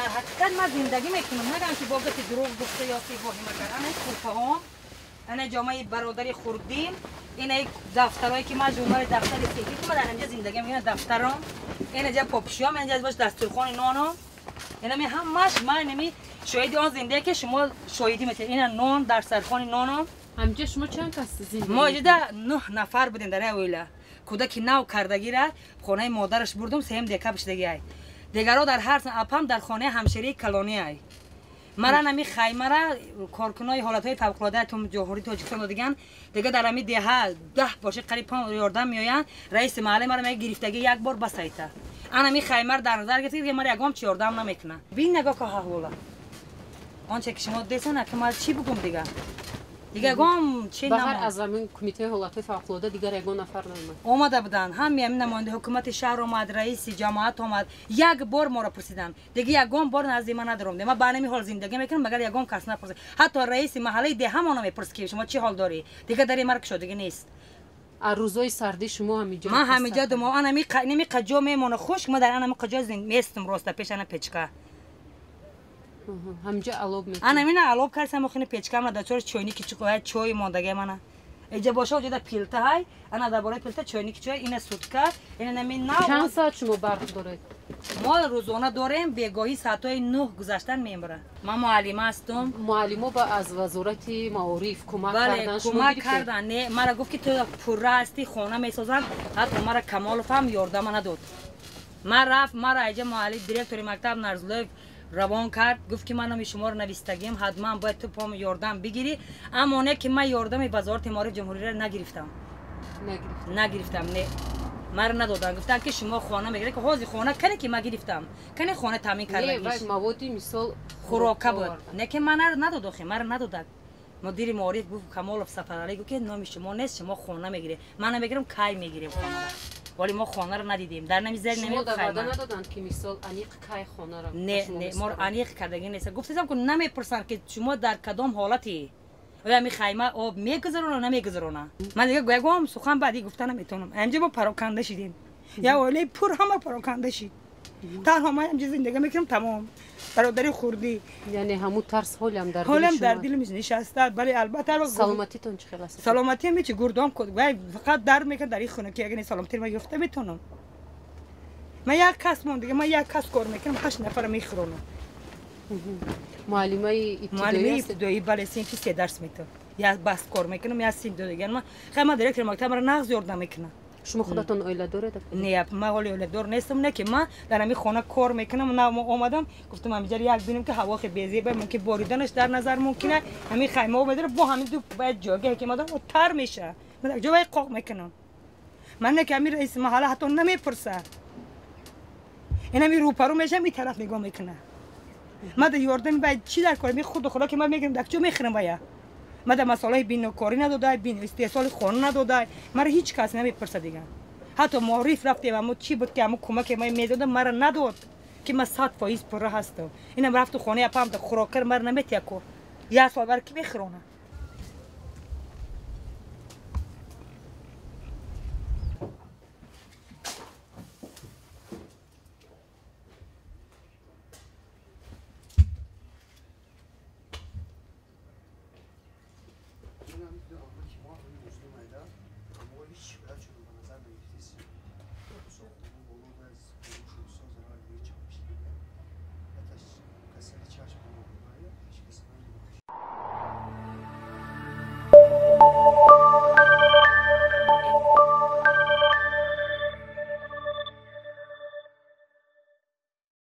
Дар ҳақиқат ман зиндагӣ мекунам, нагам ки бо гапи дурӯғ гуфта ё ки воҳима кард. Ана курпаҳом, ана ҷомаи бародари хурдим, ина дафтарое ки ман журнали дафтари сефи ки ман дар инҷа зиндагӣ мекунам, дафтаром, ина ҷа попшиём, ина ҷа бош дастурхони ноном, инами ҳамаш ман инами шоҳиди он зиндагӣ ки шумо шоҳидӣ метавонед. Ина нон дар сархони ноном. Ҳамҷа шумо чанд кас зиндагӣ? Мо иҷода 9 нафар будем дар як оила. Кӯдаки нав кардагира хонаи модараш бурдум, 3 декабр шудагиай. Дигаро дар ҳар апам дар хонаи ҳамширии калониай. Мара нами хаймара коркунои ҳолатҳои фавқулодаи ҷумҳурии Тоҷикистон додиган. Дига дар ами деҳа 10 боши қариб ёрдам меоянд. Раиси маҳалла мара мега гирифтагӣ як бор басайта. Ана ми хаймар дар назар гирифта, дига мара ягон чи ёрдам намекунад. Бин нигоҳ ка аҳвола. Онче ки шумо десана ки ман чӣ бугум дига? Дига ягон чи ба ғайр аз ҳамин кумитаи ҳолатҳои фавқулода дигар ягон нафар наомад? Омада буданд, ҳами ҳамин намояндаи ҳукумати шаҳр омад, раиси ҷамоат омад, як бор моро пурсиданд. Дига ягон бор назди ман надоромд. Ман ба ҳамин ҳол зиндагӣ мекунам, магар ягон кас напурсид. Ҳатто раиси маҳаллаи деҳамона мепурсид ки шумо чӣ ҳол дорӣ. Дига дари мара кушодагӣ нест. Аз рӯзои сардӣ шумо ҳамиҷо? Ман ҳамиҷо думо анами қаҷо мемона хушк, ман дар анами қаҷо местум, роста пеш ана печка. Ҳамҷа алоб мекунед? Ана мина алоб кардам, охини печкамна дар чори чойники чуқоя чой мондаге мана. Иҷа боша оҷода пилта ҳай, ана дар бораи пилта чойники чой, ина сутка, ина нами нав. Чанд соат шумо барқ доред? Мо рӯзона дорем, бегоҳӣ соатҳои 9 гузаштан мембара. Ман муаллима ҳастум. Муаллимо ба аз вазорати маориф кӯмак кардан? Кӯмак кардан, не, мара гуфт ки ту пурра ҳастӣ, хона месозанд. Ҳатто мара Камолов ҳам ёрдама надод. Ман рафт, мара иҷа муаллим директори мактаб Нарзулоев равон кард, гуфт ки ман номи шуморо навистагим, ҳатман бояд ту пом ёрдам бигирӣ. Аммо не ки ман ёрдами вазорати маориф ҷумҳуриро нагирифтам. Нагирифтам, не, маро надоданд. Гуфтанд ки шумо хона мегиред, ки ҳозир хона кане ки ман гирифтам, кане хона таъмин кардагиш? Маводи мисол хӯрока буд, не ки ман надод, охи маро надодад. Мудири маориф гуфт, Камолов Сафаралӣ гуфт ки номи шумо нест, шумо хона мегиред. Ман намегирам, кай мегирем хонаро? Вале мо хонаро надидем. Дар нами зер нами ваъда надоданд ки мисол аниқ кай хонаро? Не, не, моро аниқ кардагӣ нест. Гуфтам ки намепурсанд ки шумо дар кадом ҳолатӣ, оё ами хайма об мегузарона, намегузарона. Ман дига ягон сухан баъди гуфта наметавонам. Амҷа мо пароканда шидем, як оилаи пур ҳама пароканда шид. Танҳо ман амҷа зиндагӣ мекунам, тамом, бародари хурдӣ. Яъне ҳамун тарс ҳолям дар ҳолям дар дилам нишаста, бале, албатта. Саломатитон чӣ хел аст? Саломатиам ҳечи, гурдом фақат дард мекунад дар ин хона ки агар саломатиро ман ёфта метавонам. Ман як кас мондага, ман як кас кор мекунам, 8 нафара мехӯронам. Муаллимаи ибтидоӣ? Бале, синфи 3 дарс метавам. Як бас кор мекунам, як синф додаган. Ман хай, ман директори мактаб маро нағз ёрдам мекунад. Шумо худатон оила доред? Не, ман ҳоли оиладор нестам, не ки ман дар ҳамин хона кор мекунам. Нав мо омадам, гуфтам ҳамиҷа як бинем ки ҳаво хе безеба, мумкин бориданаш дар назар мумкин. Ҳамин хайма омадара бо ҳамин ду бояд ҷойгаҳе ки модам тар меша, ман дар ҷой қоқ мекунам. Ман не ки ҳамин раиси маҳалла ҳатто намепурса. Ин ҳамин рӯпарӯ мешам, ин тараф нигоҳ мекунад. Ман дар ёрдами бояд чӣ дар кор? Ми худу худо ки ман мегирам, дар куҷо мехӯрам? Бая ман дар масъалаи бинокорӣ надодай, истеҳсоли хона надодай, мара ҳеҷ кас намепурса дигар. Ҳатто маориф рафтем, амо чӣ буд ки амо кӯмаке ман медодам, мара надод ки ман 100% пурра ҳастам. Инам рафту хонаи апам хӯрокар мара наметия ку як сол бар ки мехӯрона.